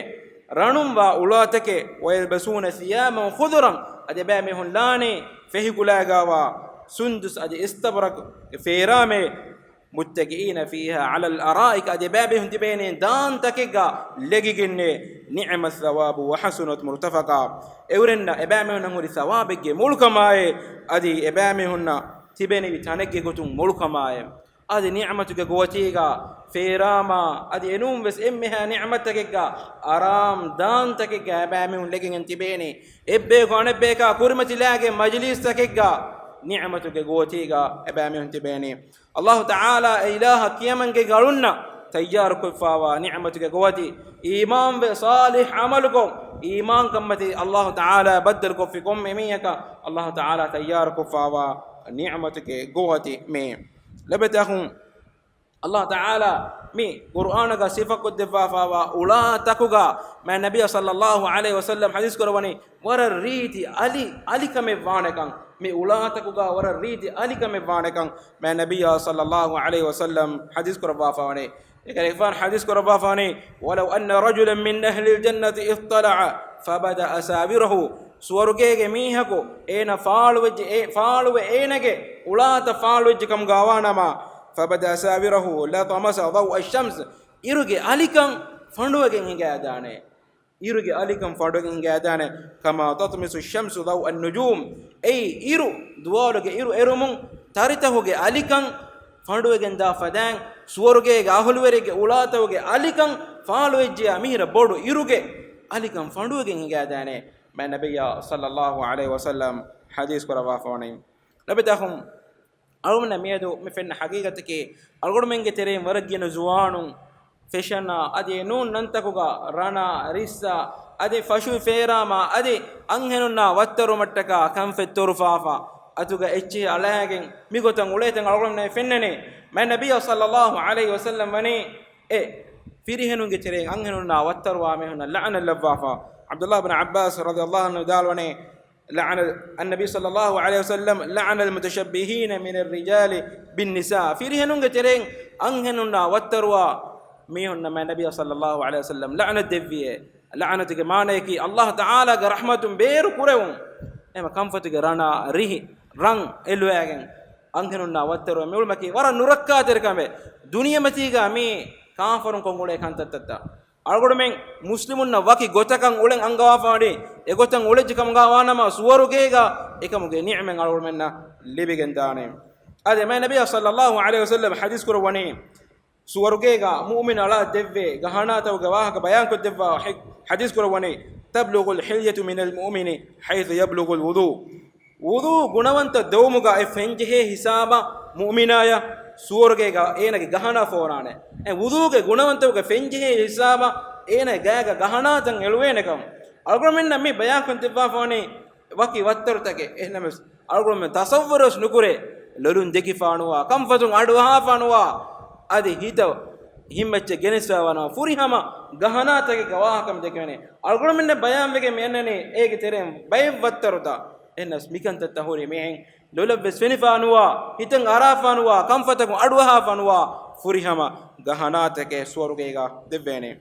ރަނުންވާ އުޅާތަކެއް، ويلبسون ثيابا خضرا، އަދި އެބައިމީހުން ލާނީ ފެހި ކުލައިގަވާ ސުންދުސް އަދި އިސްތަބްރަޤް ފޭރާމެއް، متكئين فيها على الأرائك، އަދި އެބައިމީހުން ތިބޭނީ ދާންތަކެއްގަ ލެގިގެންނޭ. نعم الثواب وحسنت مرتفقا، އެއުރެންނަށް އެބައިމީހުންނަށް ހުރި ސަވާބެއްގެ މޮޅުކަމާއޭ، އަދި އެބައިމީހުންނަށް ތިބެނިވި ތަނެއްގެ ގޮތުން މޮޅުކަމާއޭ. އަދި ނިޢުމަތުގެ ގޮވަތީގަ ފޭރާމާ އަދި އެނޫންވެސް އެންމެހާ ނިޢުމަތްތަކެއްގަ އަރާމް ދާންތަކެއްގަ އެބައިމީހުން ލެގިގެން ތިބޭނީ. އެއްބަޔަކު އަނެއްބަޔަކާ ކުރިމަތިލާގެން މަޖިލީސްތަކެއްގަ ނިޢުމަތުގެ ގޮވަތީގަ އެބައިމީހުން ތިބޭނީ. އައްލާހު ތަޢާލާ އެ އިލާހަށް ކިޔަމަންގެ އަޅުންނަށް ތައްޔާރުކޮށްފާވާ ނިޢުމަތުގެ ގޮވަތި، އީމާންވެ ޞާލިޙް ޢަމަލުކޮށް، އީމާންކަންމަތީ އައްލާހު ތަޢާލާ ބައްދަލުކޮށްފި ކޮންމެ މީހަކަށް އައްލާހު ތަޢާލާ ތައްޔާރުކޮށްފާވާ ނިޢުމަތުގެ ގޮވަތި މި. ލަބެތަހުން އައްލާހު ތަޢާލާ މި ޤުރްއާނުގަ ސިފަކޮށްދެއްވާފާވާ އުޅާތަކުގަ މާތް ނަބިއްޔާ ޞައްލައްލާހު ޢަލައިހި ވަސައްލަމަ ޙަދީޘް ކުރައްވަނީ ވަރަށް ރީތި އަލި، އަލިކަމެއް ވާނެކަން، މި އުޅާތަކުގަ ވަރަށް ރީތި އަލިކަމެއް ވާނެކަން މާތް ނަބިއްޔާ ޞައްލައްލާހު ޢަލައިހި ވަސައްލަމަ ޙަދީޘް ކުރައްވާފާވަނީ. އޭގެ ރިވާޔަތް ޙަދީޘް ކުރައްވާފާވަނީ، ولو أن رجلا من أهل الجنة اضطلع فبدأ ساوره، ސުވަރުގޭގެ މީހަކު އޭނަ ފާޅުވެއްޖެ، އޭ، ފާޅުވެ އޭނަގެ އުޅާތައް ފާޅުވެއްޖެ ކަމުގަ ވާނަމަ، فبدأ ساوره لطمس ضوء الشمس، އިރުގެ އަލިކަން ފަނޑުވެގެން ހިނގައިދާނެ. އިރުގެ އަލިކަން ފަނޑުވެގެން ހިނގައިދާނެ. كما تطمس الشمس ضوء النجوم، އެއީ އިރު، ދުވާލުގެ އިރު އެރުމުން ތަރިތަހުގެ އަލިކަން ފަނޑުވެގެން ދާ ފަދައިން، ސުވަރުގޭގެ އަހުލުވެރިންގެ އުޅާތަކުގެ އަލިކަން ފާޅުވެއްޖެޔާ މިހިރަ ބޮޑު އިރުގެ އަލިކަން ފަނޑުވެގެން ހިނގައިދާނެ. މާތް ނަބިއްޔާ ޞައްލައްލާހު ޢަލައިހި ވަސައްލަމަ ޙަދީޘް ކުރައްވާފަވަނީ. ލަބެތަހުން އަޅުގަނޑަށް މިއަދު މި ފެންނަ ޙަޤީޤަތަކީ، އަޅުގަނޑުމެންގެ ތެރެއިން ވަރަށް ގިނަ ޒުވާނުން ފެޝަނާ އަދި އެނޫން ނަންތަކުގަ ރަނާ، ރިއްސާ އަދި ފަށުވި ފޭރާމާ އަދި އަންހެނުންނާ ވައްތަރުވުމަށްޓަކާ ކަންފަތް ތޮރުފާފަ، އަތުގަ އެއްޗިހި އަޅާގެން މިގޮތަށް އުޅޭތަން އަޅުގަނޑުމެންނަށް ފެންނަނީ. މާތް ނަބިއްޔާ ޞައްލައްލާހު ޢަލައިހި ވަސައްލަމަ ވަނީ އެ ފިރިހެނުންގެ ތެރެއިން އަންހެނުންނާ ވައްތަރުވާ މީހުންނަށް ލަޢުނަތް ލައްވާފަ. ޢަބްދުﷲ ބިން ޢައްބާސް ރަޟިޔަﷲ ޢަންހު ވިދާޅުވަނީ، لعن النبي صلى الله عليه وسلم لعن المتشبهين من الرجال بالنساء. ފިރިހެނުންގެ ތެރެއިން އަންހެނުންނާ ވައްތަރުވާ މީހުންނަށް މާތް ނަބިއްޔާ ޞައްލައްލާހު ޢަލައިހި ވަސައްލަމް ލަޢުނަތް ދެއްވިއޭ. ލަޢުނަތުގެ މާނަޔަކީ ﷲ ތަޢާލާގެ ރަޙްމަތުން ބޭރު ކުރެވުން. އެހެން ކަންފަތުގެ ރަނާ ރިހި ރަން އެލުވާގެން އަންހެނުންނާ ވައްތަރުވެ މިއުޅުމަކީ ވަރަށް ނުރައްކާތެރި ކަމެއް. ދުނިޔެމަތީގަ މީ ކާފަރުން ކޮށް އުޅޭ ކަންތައްތައްތައް. އަޅުގަނޑުމެން މުސްލިމުންނަށް ވަކި ގޮތަކަށް އުޅެން އަންގަވާފާނީ، އެގޮތަށް އުޅެއްޖެ ކަމުގަ ވާނަމަ، ސުވަރުގޭގަ އެކަމުގެ ނިޢުމަތް އަޅުގަނޑުމެންނަށް ލިބިގެން ދާނެ. އާދެ، މާތް ނަބިއްޔާ ޞައްލައްލާހު ޢަލައިހި ވަސައްލަމް ޙަދީޘް ކުރައްވަނީ، ސުވަރުގޭގަ މުއުމިނު އަޅާ ދެއްވޭ ގަހަނާތަކުގެ ވާހަކަ ބަޔާންކޮށްދެއްވާ ޙަ-، ޙަދީޘް ކުރައްވަނީ، تبلغ الحلية من المؤمن حيث يبلغ الوضوء. ވުޟޫ ގުނަވަންތަ ދެވުމުގަ އެ ފެންޖެހޭ ހިސާބަށް މުއުމިނާޔަށް ސުވަރުގޭގަ އޭނަގެ ގަހަނާ ފޯރާނެ. އެ ވުޟޫގެ ގުނަވަންތަކުގެ ފެންޖެހޭ ހިސާބަށް އޭނަގެ ގާގަ ގަހަނާތައް އެޅުވޭނެކަން އަޅުގަނޑުމެންނަށް މި ބަޔާންކޮށްދެއްވާފާނީ ވަކި ވައްތަރުތަކެއް. އެހެންނަމަވެސް އަޅުގަނޑުމެން ތަޞައްވަރުވެސް ނުކުރޭ، ލޮލުން ދެކިފާނުވާ، ކަންފަތުން އަޑުއަހާފާނުވާ، އަދި ހިތަށް ހިތްމައްޗަށް ގެނެސްފާވާނަމަ ފުރިހަމަ ގަހަނާތަކެއްގެ ވާހަކަ ދެކެވޭނެ. އަޅުގަނޑުމެންނަށް ބަޔާންވެގެން މިއަންނަނީ އޭގެ ތެރެއިން ބައެއް ވައްތަރުތައް. އެހެންނަމަވެސް މިކަންތައްތައް ހުރީ މިހެން ލޮލަށްވެސް ފެނިފާނުވާ، ހިތަށް އަރާފާނުވާ، ކަންފަތަކުން އަޑުއަހާފާނުވާ ފުރިހަމަ ގަހަނާތަކެއް ސުވަރުގޭގަ ދެއްވޭނެ.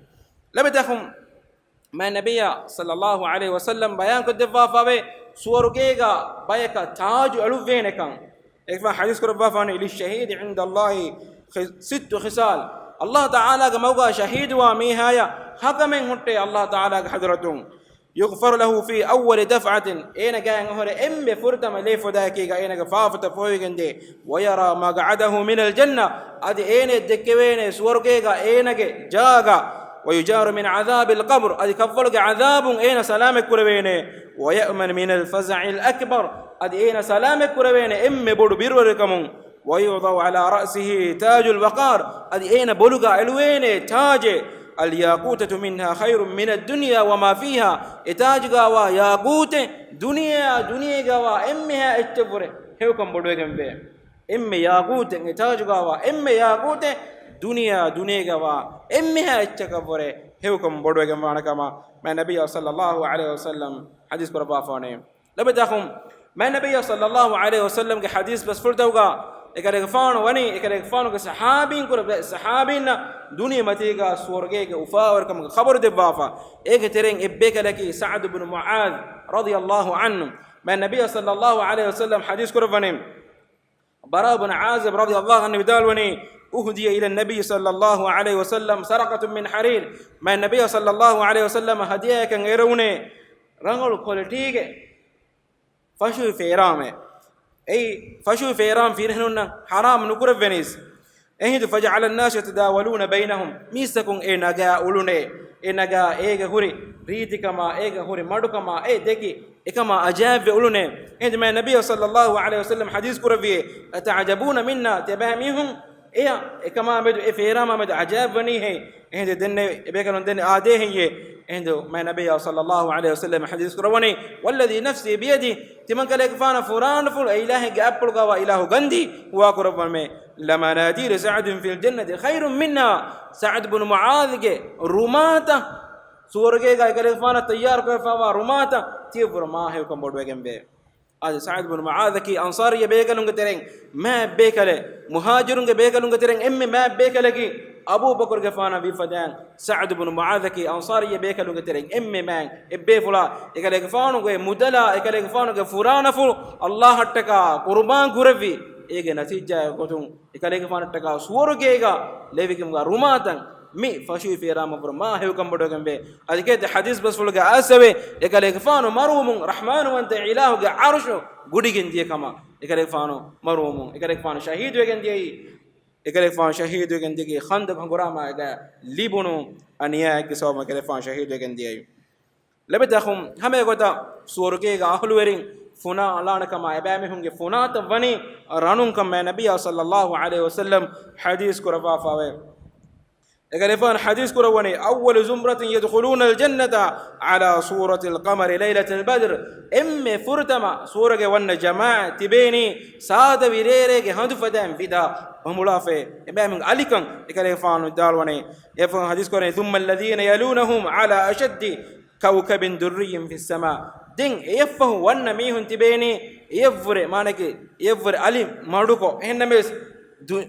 ލަބިތަކުން މާތް ނަބިއްޔާ ޞައްލައްލާހު ޢަލައިހި ވަސައްލަމް ބަޔާންކޮށްދެއްވާފަވޭ ސުވަރުގޭގަ ބަޔަކަށް ތާޖު އެޅުއްވޭނެކަން. އެކަމަ ޙަދީޘް ކުރައްވާފާނެ، للشهيد عند الله ست خصال. ﷲ ތަޢާލާގެ މަގުގަ ޝަހީދުވާ މީހާޔަށް ހަކަމެއް ހުއްޓޭ ﷲ ތަޢާލާގެ ޙަޟްރަތުން. يغفر له في أول دفعة، އޭނަގެ އަހަރެން އެންމެ ފުރަތަމަ ލޭ ފޮދާއެކީގަ އޭނަގެ ފާފަތައް ފޮހެވިގެންދޭ. ويرى مقعده من الجنة، އަދި އޭނަ ދެއްކެވޭނެ ސުވަރުގޭގަ އޭނަގެ ޖާގަ. ويجار من عذاب القبر، އަދި ކަށްވަޅުގެ ޢަޛާބުން އޭނަ ސަލާމަތް ކުރެވޭނެ. ويأمن من الفزع الأكبر، އަދި އޭނަ ސަލާމަތް ކުރެވޭނެ އެންމެ ބޮޑު ބިރުވެރިކަމުން. ويوضع على رأسه تاج الوقار، އަދި އޭނަ ބޮލުގަ އެޅުވޭނެ ތާޖެއް. الياقوتة منها خير من الدنيا وما فيها، އެ ތާޖުގަވާ ޔާގޫތެއް ދުނިޔެއާ ދުނިޔޭގަވާ އެންމެހާ އެއްޗަށްވުރެ ހެޔޮކަން ބޮޑުވެގެންވޭ. އެންމެ ޔާގޫތެއް، އެ ތާޖުގަވާ އެންމެ ޔާގޫތެއް ދުނިޔެއާ ދުނިޔޭގަވާ އެންމެހާ އެއްޗަކަށްވުރެ ހެޔޮކަން ބޮޑުވެގެންވާނެ ކަމަށް މާތް ނަބިއްޔާ ޞައްލައްލާހު ޢަލައިހި ވަސައްލަމް ޙަދީޘް ކުރައްވާފާނެ. ލަބިތަކުން މާތް ނަބިއްޔާ ޞައްލައްލާހު ޢަލައިހި ވަސައްލަމްގެ ޙަދީޘް ބަސްފުޅުތަކުގަ އެކަލޭގެފާނު ވަނީ، އެކަލޭގެފާނުގެ ޞަޙާބީން ކުރެ، ޞަޙާބީންނަށް ދުނިޔެމަތީގަ ސުވަރުގޭގެ އުފާވެރިކަމުގެ ޚަބަރު ދެއްވާފަ. އޭގެ ތެރެއިން އެއްބޭކަލަކީ ސަޢުދު ބުނު މުޢާޛް ރަޟިޔައްލާހު ޢަންހު. މާތް ނަބިއްޔާ ޞައްލައްލާހު ޢަލައިހި ވަސައްލަމް ޙަދީޘް ކުރައްވަނީ، ބަރާއު ބުނު ޢާޒިބް ރަޟިޔައްލާހު ޢަންހު ވިދާޅުވަނީ، أهدي إلى النبي صلى الله عليه وسلم سرقة من حرير، މާތް ނަބިއްޔާ ޞައްލައްލާހު ޢަލައިހި ވަސައްލަމަށް ހަދިޔާއަކަށް އެރުވުނޭ ރަނގަޅު ކޮލިޓީގެ ފަށުވި ފޭރާމެއް. އެއީ ފަށުވި ފޭރާމް ފިރިހެނުންނަށް ޙަރާމް ނުކުރެވެނީސް. އެހިނދު، فجعل الناس يتداولون بينهم، މީސްތަކުން އެ ނަގާ އުޅުނޭ، އެ ނަގާ އޭގަ ހުރި ރީތިކަމާ، އޭގަ ހުރި މަޑުކަމާ، އެ ދެކި އެކަމާ އަޖައިބްވެ އުޅުނޭ. އެހިނދު މާތް ނަބިއްޔާ ޞައްލައްލާހު ޢަލައިހި ވަސައްލަމް ޙަދީޘް ކުރެއްވި، أتعجبون منا، ތިޔަބައިމީހުން އެޔަށް އެކަމާ މެދު، އެ ފޭރާމާ މެދު އަޖައިބްވަނީހޭ؟ އެހިނދު ދެންނެވި އެބޭކަލުން ދެންނެވި އާދޭހެއްޔޭ؟ އެހިނދު މާތް ނަބިއްޔާ ޞައްލައްލާހު ޢަލައިހި ވަސައްލަމް ޙަދީޘް ކުރައްވަނީ، والذي نفسي بيده، ތިމަންކަލޭގެފާނަށް ފުރާނަފުޅު އެ އިލާހެއްގެ އަތްޕުޅުގަވާ އިލާހު ގަންދީ ހުވާކުރައްވަމޭ، لمناديل سعد في الجنة خير منها، ސަޢުދު ބުނު މުޢާޛްގެ ރުމާތައް، ސުވަރުގޭގަ އެކަލޭގެފާނަށް ތައްޔާރުކޮށްފައިވާ ރުމާތައް ތިޔަށްވުރެ މާ ހެޔޮކަން ބޮޑުވެގެންވޭ. އާދެ، ސަޢުދު ބުނު މުޢާޛަކީ އަންޞާރިއްޔަ ބޭކަލުންގެ ތެރެއިން މާތް ބޭކަލެއް، މުހާޖިރުންގެ ބޭކަލުންގެ ތެރެއިން އެންމެ މާތް ބޭކަލަކީ އަބޫބަކުރުގެފާނަށް ވީ ފަދައިން ސަޢުދު ބުނު މުޢާޛަކީ އަންޞާރިއްޔަ ބޭކަލުންގެ ތެރެއިން އެންމެ މާތް އެއްބޭފުޅާ. އެކަލޭގެފާނުގެ މުދަލާ، އެކަލޭގެފާނުގެ ފުރާނަފުޅު ﷲ އަށްޓަކާ ޤުރުބާން ކުރެއްވި. އޭގެ ނަތީޖާއެއް ގޮތުން އެކަލޭގެފާނަށްޓަކާ ސުވަރުގޭގަ ލެވިގެންވާ ރުމާތައް މި ފަށުވި ފޭރާމަށްވުރެ މާ ހެޔޮކަން ބޮޑުވެގެންވޭ. އަދި ކޭތި ޙަދީޘް ބަސްފުޅުގެ އައިސްއެވެ. އެކަލޭގެފާނު މަރުވުމުން ރަޙްމާނުވަންތަ އިލާހުގެ ޢަރުޝު ގުޑިގެން ދިޔަ ކަމަށް. އެކަލޭގެފާނު މަރުވުމުން، އެކަލޭގެފާނު ޝަހީދުވެގެން ދިޔައީ، އެކަލޭގެފާނު ޝަހީދުވެގެން ދިޔައީ ޚަންދަޤް ހަނގުރާމާގަ ލިބުނު އަނިޔާއެއްގެ ސަބަބުން އެކަލޭގެފާނު ޝަހީދުވެގެން ދިޔައީ. ލަބިތަކުން ހަމައެގޮތަށް ސުވަރުގޭގެ އަހުލުވެރިން ފުނާ އަޅާނެ ކަމާ، އެބައިމީހުންގެ ފުނާތައް ވަނީ ރަނުން ކަމަށް ނަބިއްޔާ ޞައްލައްލާހު ޢަލައިހި ވަސައްލަމް ޙަދީޘް ކުރައްވާފައެވެ. އެކަލޭގެފާނު ޙަދީޘް ކުރައްވަނީ، أول زمرة يدخلون الجنة على صورة القمر ليلة البدر. އެންމެ ފުރަތަމަ ސުވަރުގެ ވަންނަ ޖަމާޢަތް ތިބޭނީ ސާދަވި ރޭރޭގެ ހަނދު ފަދައިން ވިދާ ބަނބުޅާފައި އެބައިމީހުން އަލިކަން. އެކަލޭގެފާނު ވިދާޅުވަނީ، އެފަހުން ޙަދީޘް ކުރަނީ، ثم الذين يلونهم على أشد كوكب دري في السماء. ދެން އެޔަށްފަހު ވަންނަ މީހުން ތިބޭނީ އެޔަށްވުރެ، މާނައަކީ އެޔަށްވުރެ އަލި މަޑުކޮށް. އެހެންނަމަވެސް ދު-،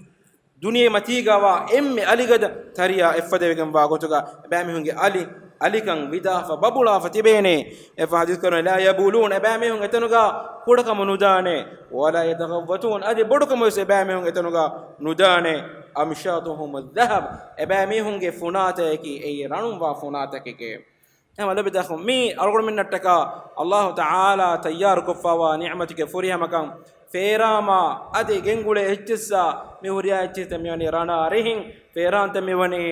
ދުނިޔެ މަތީގަވާ އެންމެ އަލިގަދަ ތަރިޔާ އެއްފަދަވެގެންވާ ގޮތުގަ އެބައިމީހުންގެ އަލި، އަލިކަން ވިދާފަ ބަބުޅާފަ ތިބޭނެ. އެފަ ޙަދީޘް ކުރަން، لا يبولون، އެބައިމީހުން އެތަނުގަ ކުޑަކަމު ނުދާނެ، ولا يتغوطون، އަދި ބޮޑުކަމުވެސް އެބައިމީހުން އެތަނުގަ ނުދާނެ. أمشاطهم الذهب، އެބައިމީހުންގެ ފުނާތައަކީ އެއީ ރަނުންވާ ފުނާތަކެކޭ. އެހެންވީމަ ލޯބިވެތި އަޚުން، މީ އަޅުގަނޑުމެންނަށްޓަކާ އައްލާހު ތަޢާލާ ތައްޔާރުކޮށްފައިވާ ނިޢުމަތުގެ ފުރިހަމަކަން. ފޭރާމާ އަދި ގެންގުޅޭ އެއްޗިއްސާ މި ހުރިހާ އެއްޗިއްސަށް މިވަނީ ރަނާ ރިހިން، ފޭރާންތައް މިވަނީ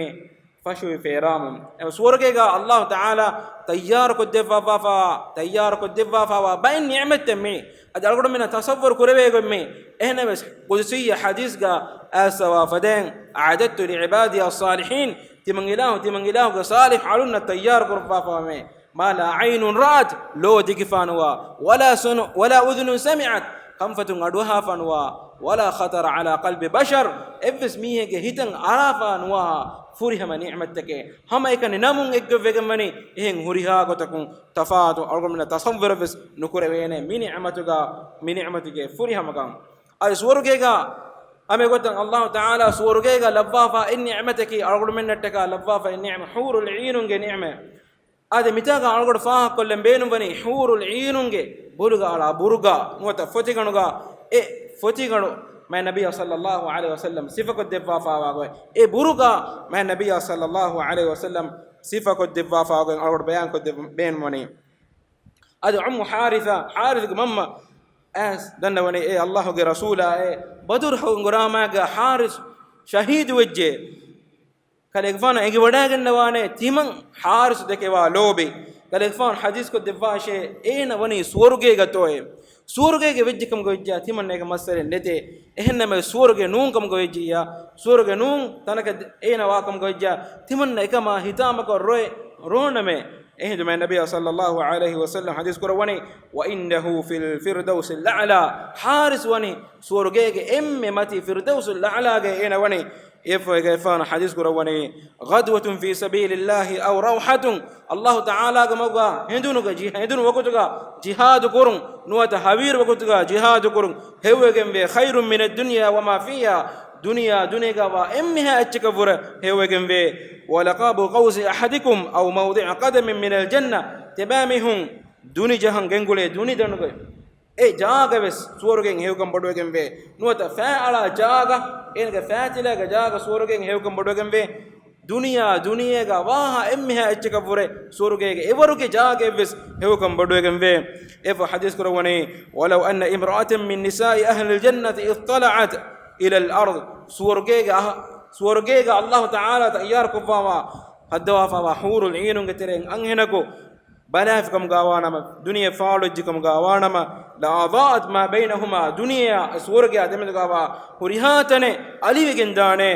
ފަށުވި ފޭރާމުން. އެ ސުވަރުގޭގަ އައްލާހު ތަޢާލާ ތައްޔާރުކޮށްދެއްވާފައިވާ، ތައްޔާރުކޮށްދެއްވާފައިވާ ބައެއް ނިޢުމަތްތައް މީ. އަދި އަޅުގަނޑުމެންނަށް ތަޞައްވުރު ކުރެވޭ ގޮތް މީ. އެހެންނަމަވެސް، ޤުދުސީ ޙަދީޘްގަ އައިސްފައިވާ ފަދައިން، أعددت لعبادي الصالحين، ތިމަން އިލާހު، ތިމަން އިލާހުގެ ޞާލިޙު އަޅުންނަށް ތައްޔާރު ކުރައްވާފައިވާ މޭ. ما لا عين رأت، ލޯ ދެކިފައިނުވާ، ولا سن-، ولا أذن سمعت، ކަންފަތުން އަޑުއަހާފައިނުވާ، ولا خطر على قلب بشر، އެއްވެސް މީހެއްގެ ހިތަށް އަރާފައިނުވާ ފުރިހަމަ ނިޢުމަތްތަކެއް. ހަމައެކަނި ނަމުން އެއްގޮތްވެގެންވަނީ، އެހެން ހުރިހާ ގޮތަކުން ތަފާތު އަޅުގަނޑުމެންނަށް ތަޞައްވުރެއްވެސް ނުކުރެވޭނެ މި ނިޢުމަތުގަ، މި ނިޢުމަތުގެ ފުރިހަމަކަން. އަދި ސުވަރުގޭގަ ހަމަ އެގޮތަށް އައްލާހު ތަޢާލާ ސުވަރުގޭގަ ލައްވާފަ އެއް ނިޢުމަތަކީ، އަޅުގަނޑުމެންނަށްޓަކާ ލައްވާފަ އެއް ނިޢުމަ، ޙޫރުލް ޢީނުންގެ ނިޢުމަ. އާދެ، މިތާގަ އަޅުގަނޑު ފާހަގަކޮށްލަން ބޭނުންވަނީ، ޙޫރުލް ޢީނުންގެ ބުރުގާ، އަޅާ ބުރުގާ ނުވަތަ ފޮތިގަނޑުގާ، އެ ފޮތިގަނޑު މާތް ނަބިއްޔާ ޞައްލައްލާހު ޢަލައިހި ވަސައްލަމް ސިފަކޮށްދެއްވާފައިވާ ގޮތް، އެ ބުރުގާ މާތް ނަބިއްޔާ ޞައްލައްލާހު ޢަލައިހި ވަސައްލަމް ސިފަކޮށްދެއްވާފައިވާ ގޮތް އަޅުގަނޑު ބަޔާންކޮށްދެއްވަން ބޭނުންވަނީ. އަދި އުއްމު ޙާރިޘާ، ޙާރިޘުގެ މަންމަ އައިސް ދަންނަވަނީ، އޭ އައްލާހުގެ ރަސޫލާ، އެ ބަދުރު ހަމަގައިމުގަ ޙާރިޘު ޝަހީދުވެއްޖެ. ކަލޭގެފާނަށް އެނގިވަޑައިގަންނަވާނެ ތިމަން ޙާރިޘު ދެކެވާ ލޯބި. ކަލޭގެފާނު ޙަދީޘްކޮށްދެއްވާށޭ، އޭނަ ވަނީ ސުވަރުގޭގަތޯއޭ؟ ސުވަރުގޭގަ ވެއްޖެކަމުގަ ވެއްޖާ ތިމަންނައަކަށް މައްސަލައެއް ނެތޭ. އެހެންނަމަވެސް ސުވަރުގޭ ނޫންކަމުގަ ވެއްޖިއްޔާ، ސުވަރުގޭ ނޫން ތަނަކަށް އޭނަ ވާކަމުގަ ވެއްޖާ ތިމަންނަ އެކަމާ ހިތާމަކޮށް ރޮއެ ރޯނަމޭ. އެހިނދު މާތް ނަބިއްޔާ ޞައްލައްލާހު ޢަލައިހި ވަސައްލަމް ޙަދީޘް ކުރައްވަނީ، وإنه في الفردوس الأعلى، ޙާރިޘު ވަނީ ސުވަރުގޭގެ އެންމެ މަތީ ފިރްދައުސުލް އަޢްލާގައި އޭނަ ވަނީ. އެފަ އެގައިފާނު ޙަދީޘް ކުރައްވަނީ، غدوة في سبيل الله أو روحة، އައްލާހު ތަޢާލާގެ މަގުގަ ހެނދުނުގަ ޖި-، ހެނދުނު ވަގުތުގަ ޖިހާދު ކުރުން، ނުވަތަ ހަވީރު ވަގުތުގަ ޖިހާދު ކުރުން ހެޔޮވެގެންވޭ، خير من الدنيا وما فيها، ދުނިޔެއާ ދުނިޔޭގަވާ އެންމެހާ އެއްޗަކަށްވުރެ ހެޔޮވެގެންވޭ. ولقاب قوس أحدكم أو موضع قدم من الجنة، ތިބާމީހުން ދުނި ޖަހަން ގެންގުޅޭ ދުނި ދަނޑުގަ އެ ޖާގަވެސް ސުވަރުގެއިން ހެޔޮކަން ބޮޑުވެގެންވޭ. ނުވަތަ ފައި އަޅާ ޖާގަ، އޭނަގެ ފައިތިލާގެ ޖާގަ ސުވަރުގެއިން ހެޔޮކަން ބޮޑުވެގެންވޭ. ދުނިޔާ ދުނިޔޭގަ ވާހާ އެންމެހާ އެއްޗަކަށްވުރެ ސުވަރުގޭގެ އެވަރުގެ ޖާގައެއްވެސް ހެޔޮކަން ބޮޑުވެގެންވޭ. އެފަ ޙަދީޘް ކުރައްވަނީ، ولو أن امرأة من نساء أهل الجنة اطلعت إلى الأرض، ސުވަރުގޭގެ އަހަ-، ސުވަރުގޭގަ އައްލާހު ތަޢާލާ ތައްޔާރުކޮށްފައިވާ، ހައްދަވާފައިވާ ޙޫރުލް ޢީނުންގެ ތެރެއިން އަންހެނަކު ބަލާފިކަމުގަވާނަމަ، ދުނިޔެ ފާޅުވެއްޖެކަމުގަވާނަމަ، لأضاءت ما بينهما، ދުނިޔެއާ ސުވަރުގެއާ ދެމެދުގަވާ ހުރިހާ ތަނެއް އަލިވެގެންދާނެ.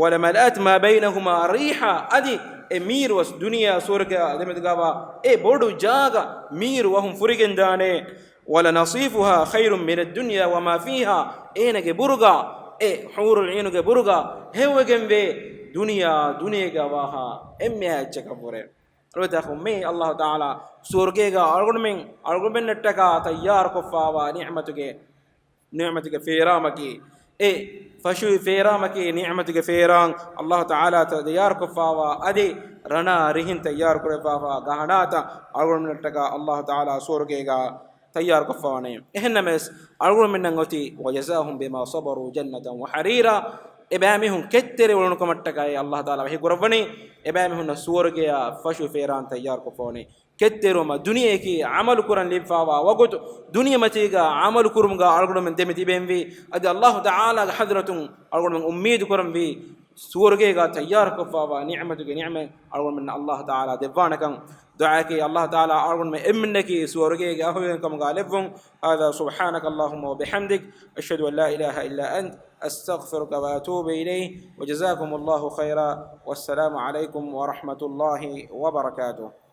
ولملأت ما بينهما ريحا، އަދި އެ މީރުވަސް ދުނިޔެއާ ސުވަރުގެއާ ދެމެދުގަވާ އެ ބޮޑު ޖާގަ މީރު ވަހުން ފުރިގެންދާނެ. ولنصيفها خير من الدنيا وما فيها، އޭނަގެ ބުރުގާ، އެ ޙޫރުލް ޢީނުގެ ބުރުގާ ހެޔޮވެގެންވޭ ދުނިޔެއާ ދުނިޔޭގަ ވާހާ އެންމެހާ އެއްޗަކަށްވުރެ. ރޮދަކު މި އައްލާހު ތަޢާލާ ސުވަރުގޭގަ އަޅުގަނޑުމެން، އަޅުގަނޑުމެންނަށްޓަކާ ތައްޔާރުކޮށްފައިވާ ނިޢުމަތުގެ، ނިޢުމަތުގެ ފޭރާމަކީ، އެ ފަށުވި ފޭރާމަކީ ނިޢުމަތުގެ ފޭރާން، އައްލާހު ތަޢާލާ ތައްޔާރުކޮށްފައިވާ އަދި ރަނާ ރިހިން ތައްޔާރުކުރެއްވާފައިވާ ގަހަނާތައް އަޅުގަނޑުމެންނަށްޓަކާ އައްލާހު ތަޢާލާ ސުވަރުގޭގަ ތައްޔާރުކޮށްފަވަނީ. އެހެންނަމަވެސް، އަޅުގަނޑުމެންނަށް އޮތީ، وجزاهم بما صبروا جنة وحريرا، އެބައިމީހުން ކެތްތެރި އުޅުނުކަމަށްޓަކައި އައްލާހު ތަޢާލާ ވަޙީ ކުރައްވަނީ، އެބައިމީހުންނަށް ސުވަރުގެޔާ ފަށު ފޭރާން ތައްޔާރުކޮށްފަވަނީ. ކެތްތެރިވުމަށް ދުނިޔެއަކީ ޢަމަލު ކުރަން ލިބިފައިވާ ވަގުތު، ދުނިޔެމަތީގަ ޢަމަލު ކުރުމުގަ އަޅުގަނޑުމެން ދެމި ތިބެންވީ. އަދި އައްލާހު ތަޢާލާގެ ޙަޟްރަތުން އަޅުގަނޑުމެން އުއްމީދު ކުރަންވީ، ސުވަރުގޭގަ ތައްޔާރުކޮށްފައިވާ ނިޢުމަތުގެ ނިޢުމަތް އަޅުގަނޑުމެންނަށް އައްލާހު ތަޢާލާ ދެއްވާނެކަން. ދުޢާއަކީ އައްލާހު ތަޢާލާ އަޅުގަނޑުމެން އެންމެންނަކީ ސުވަރުގޭގެ އަހުލުވެރިކަމުގަ ލެއްވުން. هذا سبحانك اللهم وبحمدك، أشهد أن لا إله إلا أنت، أستغفرك وأتوب إليك، وجزاكم الله خيرا، والسلام عليكم ورحمة الله وبركاته.